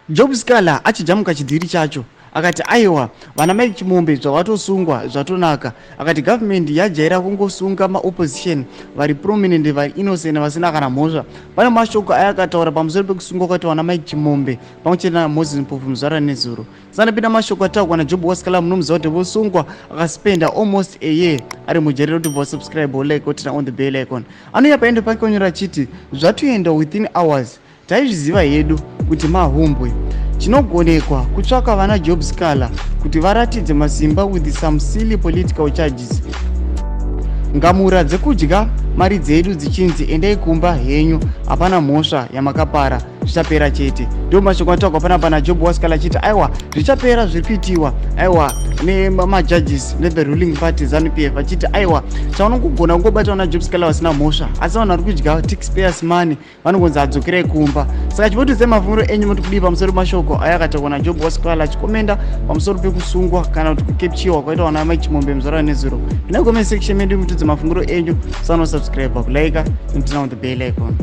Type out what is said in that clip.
Job Sikhala achijamuka chidhiri chacho akati aiwa, vana Mike Chimombe zvavatosungwa zvatonaka. Akati government yajaira kungosunga maopposition vari prominent, vari innocent, vasina kana mhosva. Pane mashoko ayakataura pamusoro pekusungwa kwaita vana Mike Chimombe pamwe chete naMoses Mpofu muzvara nezuro. Sanapinda mashoko ataurwa naJob Wasikhala, munomuziva kuti vosungwa akaspenda almost a year ari mujeri. Roti vasubscribe, like, turn on the bell icon. Anouya paendo pake onyora achiti zvatoenda within hours, taizviziva hedu kuti mahumbwe. Chinogonekwa kutsvaka vana Job Sikhala kuti varatidze masimba with some silly political charges. Ngamura dzekudya mari dzedu dzichinzi endai kumba henyu, hapana mhosva yamakapara, zvichapera chete. Ndo mashoko ataurwa panapa naJob Wasikhala achiti aiwa, zvichapera zviri kuitiwa aiwa nemajudges nethe ruling party ZANU PF, achiti aiwa, chaunongogona kungobata vana Job Sikhala vasina mhosva, asi vanhu vari kudya taxpayers money vanongonzi adzokerai kumba. Saka chivotidzai mafungiro enyu, moti kudii pamusoro pemashoko aya akataurwa naJob Wasikhala achikomenda pamusoro pekusungwa kana kuti kukepchiwa kwaita vana Mike Chimombe muzvara nezuro? Pinai comment section medu mutidze mafungiro enyu. Sanosubscribe, kulike, and turn on the bell icon.